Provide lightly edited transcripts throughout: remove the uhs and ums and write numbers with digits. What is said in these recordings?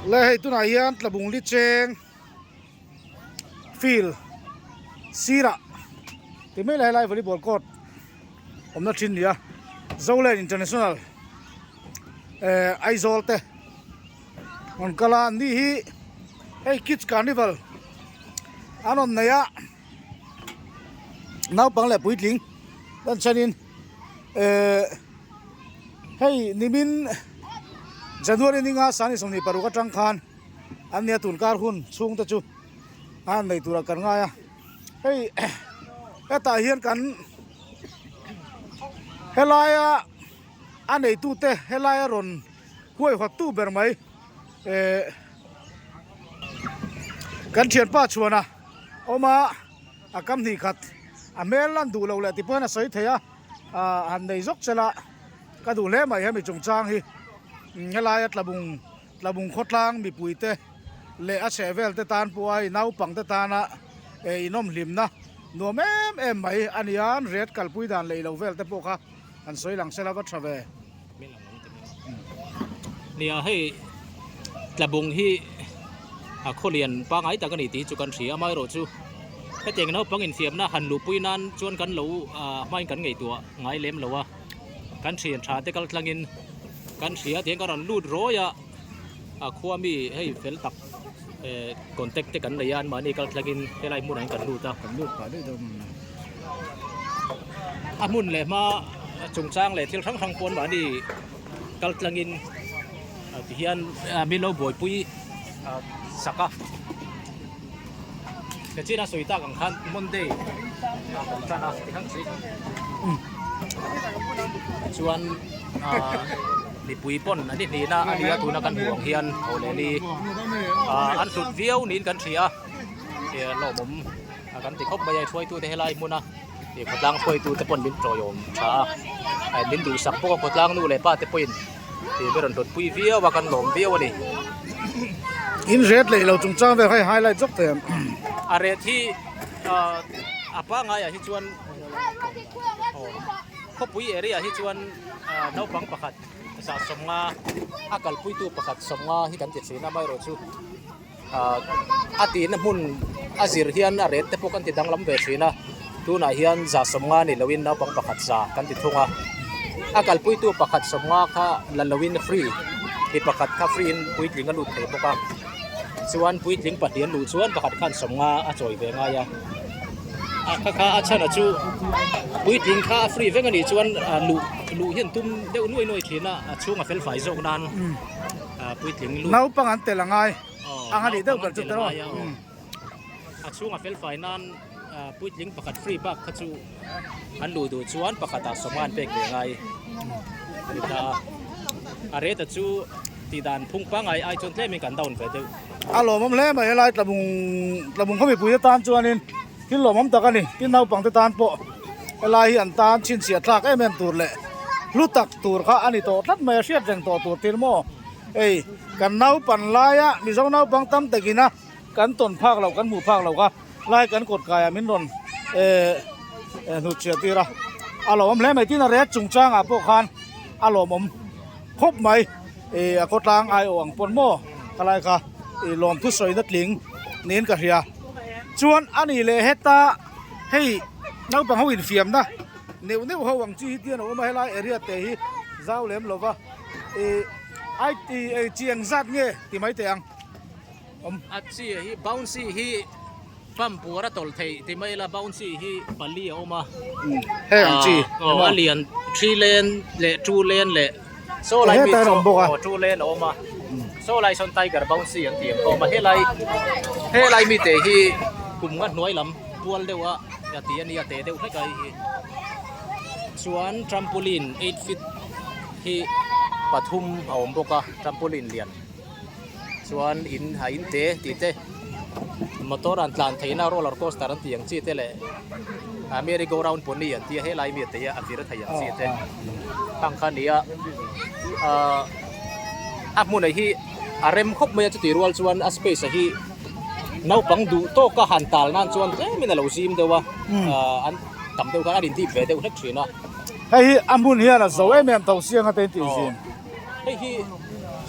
Le hei tunah hian tlabung li cheng field sirah ti mai la helai volleyball court awmna thin nia Zoland International eh Aizawl te rawn kal a an ni hi hei kids carnival an rawn nei a naupang leh puitling lan chhanin eh hei nimin January ninga sani 26 atang khan an nia tun kar hun chhung te chu a han nei turah kan ngai a hei hetah hian kan helaia a neitute helaia rawn huaihawttu ber mai eh kan thianpa chhuana awm a a kam hnih khat a hmel lan duh loh leh ti pawhin a sawi thei a ah han nei zawk che la ka duh hle mai hemi chungchang hi helaia tlabung tlabung khawtlang mipui te leh a chheh vel te tan pawh a naupang te tana eh inawm hlimna nuam em em mai a ni a an ret kalpui dan leh ilo vel te pawh kha an sawi lang sela va tha ve. Nia hei tlabung hi a khawlian pangai tak a ni tih chu kan hria amaherawh chu hetiang naupang infiamna han luhpui nan chuan kan lo ah hmain kan ngaihtuah ngai lem lo a kan thian tha te kal tlangin kan hria tiang ka rawn lut rawi a a khua mi hei fel tak eh contact te kan nei a anmahni kal thlangin helai hmunah hian kan lut a kan lut pah daih dawn a hmun leh hma chungchang leh thil hrang hrang pawh anmahni kal tlangin ti hian min lo buaipui sak a Kechina sawi tak ang khan Monday a kan tan a ti khan chuan ah mipui pawn an i hnihna a nia tuna kan hmuh ang hian thaw leh ni ah an hlut viau niin kan hria a lawmawm a kan ti khawp mai a hruaitute helai hmuna ih khawtlang hruaitute pawn min tawiawm tha a min duhsak bawk a khawtlang nu leh pa te pawhin ih min rawn hlutpui viau a kan lawm viau a ni. In ret leh lo chungchang vel kha i highlight zawk thei ang. A ret hi ah a pangaiah hi chuan aw khawpui area hi chuan ah naupang pakhat zah sawmnga a kalpuitu pakhat sawmnga hi kan ti thin a amaherawhchu ah a tihna hmun a zir hian a ret te pawh kan ti danglam ve thin a tunah hian zah sawmnga ni loin naupang pakhat za kan ti thung a a kalpuitu pakhat sawmnga kha la loin free mi pakhat kha free in puitling a lut thei bawk a chuan puitling pahnih an luh chuan pakhat khan sawmnga a chawi ve ngai a a kha kha a chhan a chu puitling kha a free vek a nih chuan ah luh luh hian tum deuh nuai nuai thin a a chhung a fel fai zawk nan ah puitling lut Naupang an tel a ngai ang a nih deuh ber chu tiraw a chhung a fel fai nan ah puitling pakhat free bak kha chu an luh duh chuan pakhatah sawmnga an pek ve ngai a ni ta a a rate a chu tih dan phung pangngai ai chuan tlemin kan down ve deuh. A lawmawm hle mai helai tlabung tlabung khaw mipui te tan chuanin thil lawmawm tak a ni tin naupang te tan pawh helai hi an tan chhinchhiah thlak em em tur leh hlu tak tur kha a ni tawh tlat mai a hriat reng tawh tur thil maw hei kan naupan laia mizo naupang tam takin a kan tawn phak loh kan hmuh phak loh kha lai kan kawt kaiah min rawn eh hnutchhiah tir a a lawmawm hle mai tin a ret chungchangah pawh khan a lawmawm khawp mai ih a khawtlang aiawh ang pawn maw khalai kha ih lawm thusawi na tling niin ka hria chuan a nih leh heta hei naupang ho infiamna neuh neuh ho ang chi hi tian a awm a helai area te hi zau lem lova ih ai ih chi eng zat nge ti mai teh ang. Awm. A chi hi bouncy hi pump buar a tawlh theih ti mai ila bouncy hi pali a awm a. Hei ang chi. Aw a lian three lane leh two lane leh saw lai mi Hetah awm bawk a. aw two lane a awm a. Saw lai sawn tiger bouncy an tih ang kha a awm a helai helai mi te hi kum nga hnuai lam pual deuh a a ti a nia te deuh hlek a hei hi. Chuan trampoline eight feet hi pathum a awm bawk a trampoline lian. Chuan in a in te tih te motor an tlan theihna roller coaster an tih ang chi te leh a merry go round pony an tia helai mi a tei a a vir thei ang chi te khang kha a ni a ahh a hmunah hi a rem khawp mai a chutih rual chuan a space a hi naupang duh tawka han tal nan chuan tlemin a lo zim deuh a ahh an tam deuh khan an in dip ve deuh hlek thin a. Hei hi a hmun hian a zo em em tho siang a te in tih zin. Hei hi.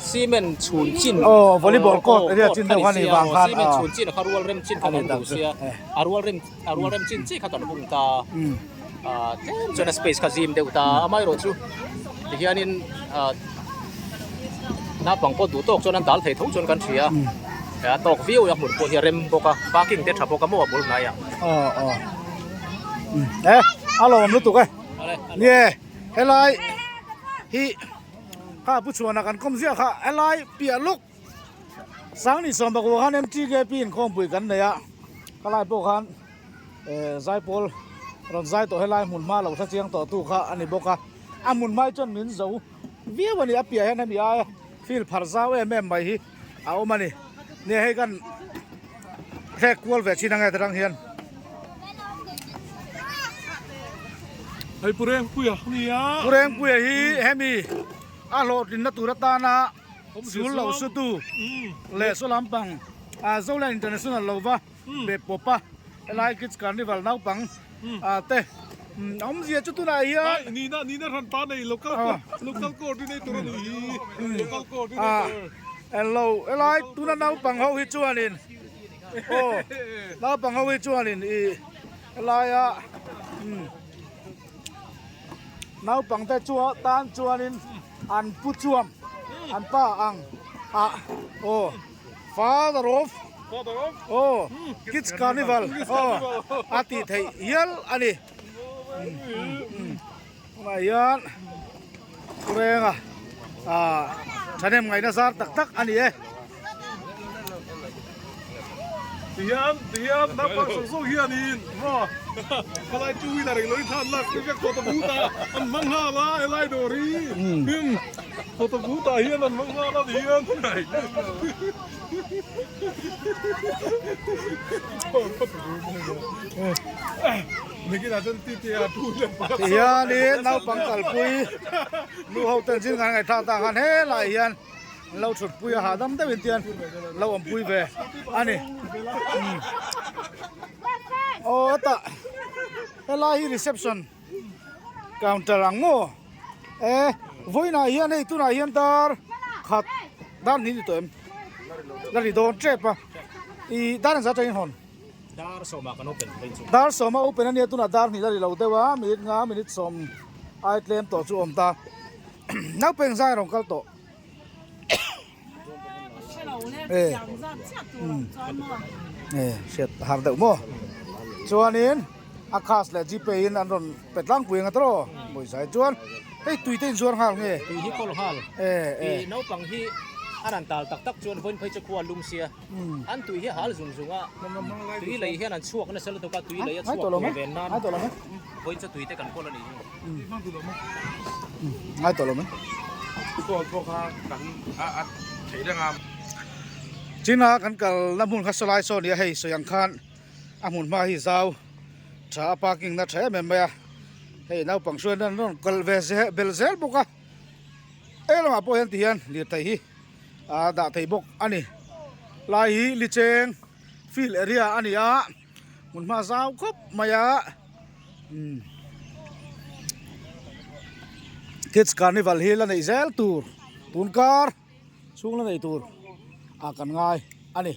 Cement chhun chin Aw volleyball court area chin deuh kha ni vang khan Cement chhun chin kha rual rem chin kha kan duh sia a rual rem a rual rem chin chi kha kan hung ta ah tlem chuan a space kha zim deuh ta amaherawh chu tihianin ah naupang pawh duh tawk chuan an dal thei tho chuan kan hria a tawk viau a hmun pawh hi a rem bawk a parking te tha bawk a maw a bul hnaiah aw aw eh a lawm lutuk e nie helai hi Kha pu chhuana kan kawm ziah kha helai piah luk Sangni sawmpakua khan MTKP inkhawmpui kan nei a khalai pawh khan eh zaipawl rawn zai tawh helai hmun hma lo hre chiang tawh tu kha a ni bawk a a hmun hmai chuan min zo viau a ni a piah hian hemi aia field phar zau em em mai hi a awm a ni nia hei kan hrek kual ve chin ange tarang hian. Hei Pu Rengpuia nia. Pu Rengpuia hi hemi a hlawhtlinna tur atana sul lo sutu leh saw lampang Zoland International lova be pawp a helai Kids Carnival naupang te awmzia chu tunah hian Nina Nina hran pa nei local local coordinator a nih hi local coordinator. Hello helai tuna naupang ho hi chuanin aw naupang ho hi chuanin ih helaia umm naupang te chu tan chuanin an pu chuam an pa ang ah aw father of aw kids carnival aw a tih theih hial a ni tunah hian Renga ah thahnem ngaihna zar tak tak a ni e. Tihian tihian naupang zawng zawng hianin maw khalai two wheeler eng lo in thlan lak vek photo booth ah an hmang nghal a helai dawr hi him photo booth ah hian an hmang nghal a ni hian Tihianin naupang kalpui nu ho ten zing an ngaihthlak tak khan helaiah hian an lo thutpui a hahdam deuhin tian lo awmpui ve a ni aw tah helai hi reception counter ang maw e vawiinah hian hei tunah hian dar khat dar hnih ni tawh em la ri dawn tep a ih dar engzah atangin hawn. Dar sawma kan open phei chu. Dar sawma open a nia tunah dar hnih la ri lo deuh a minute nga minute sawm ai tlem tawh chu awm ta naupang zai rawn kal tawh e e hriat har deuh maw chuanin a cash leh gpay in an rawn pe tlangpui ang a tawh pawisa hi chuan hei tui te inzuar nghal nge tui hi kawl nghal e e naupang hi a rawn tal tak tak chuan vawiin phei chu khua lum sia. An tui hi hal zung zung a, tui lei hian an chhuak nasa lutuk a, tui lei a chhuak tur ven nan vawiin chu tui te kan kawl a nih hi. Ngai tawh lo mai. Kawl pawh kha kan a theih reng a. China kan kalna hmun kha sawlai saw nia hei sawi ang khan a hmun hma hi zau tha a parking na tha em em mai a, hei naupang hruaina an rawn kal ve bel zel bawk a, he lamah pawh hian tihian lirthei hi. a dah thei bawk a ni lai hi licheng field area a ni a hmun hma zau khawp mai a umm kids carnival hi la neih zel tur tun kar chhung la neih tur ah kan ngai a ni.